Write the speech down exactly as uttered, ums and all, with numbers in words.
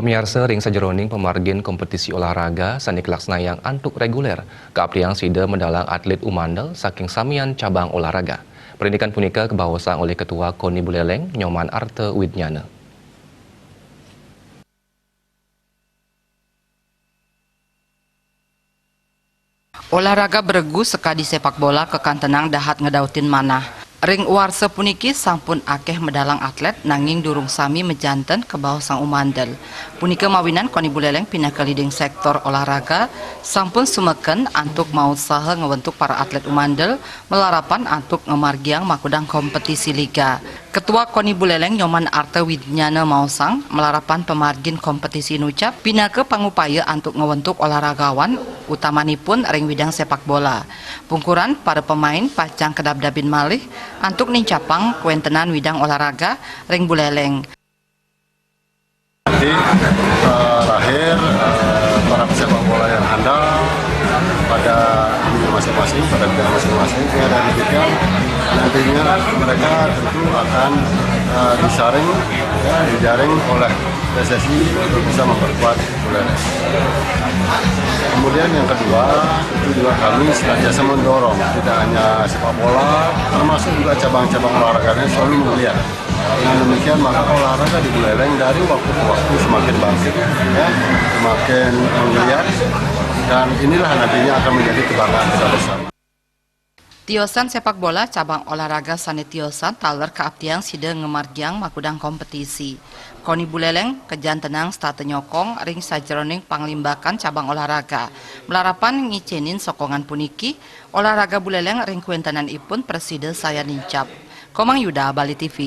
Miarsa, ring sajeroning pamargin kompetisi olahraga sane kalaksanayang antuk reguler, kaaptiang sida medalang atlet umandel saking samian cabang olahraga. Parindikan punika kabaosang olih Ketua KONI Buleleng, Nyoman Arta Widnyana. Olahraga beregu sakadi sepak bola kakantenang dahat ngedautin manah. Ring warsa puniki sampun akeh medalang atlet, nanging durung sami majanten kabaosang umandel. Punika mawinan KONI Buleleng pinaka leading sektor olahraga sampun sumeken antuk mausaha ngwentuk para atlet umandel, malarapan antuk ngamargiang makudang kompetisi liga. Ketua KONI Buleleng, Nyoman Arta Widnyana, maosang, malarapan pamargin kompetisi inucap pinaka pangupaya antuk ngwentuk olahragawan, utamanipun ring widang sepak bola. Pungkuran, para pemain pacang kadabdabin malih antuk nincapang kawentenan widang olahraga ring Buleleng. Nanti, eh, lahir, eh, para pesepak bola yang handal pada ininya masing-masing, pada bidang masing-masing. Sehingga dari tiga, nantinya mereka tentu akan, eh, disaring, ya, dijaring oleh P S S I untuk bisa memperkuat Buleleng. Kemudian yang kedua, itu juga kami senantiasa mendorong, tidak hanya sepak bola, termasuk juga cabang-cabang olahraganya selalu melihat. Dengan demikian, maka olahraga di Buleleng dari waktu ke waktu semakin bangkit, ya, semakin menggeliat, dan inilah nantinya akan menjadi kebanggaan kita bersama. Tiosan sepak bola cabang olahraga sane tiosan taler kaaptiang sida ngamargiang makudang kompetisi. KONI Buleleng kajantenang setata nyokong ring sajeroning panglimbakan cabang olahraga, malarapan ngicenin sokongan puniki, olahraga Buleleng ring kawentenanipun prasida sayan nincap. Komang Yuda, Bali T V.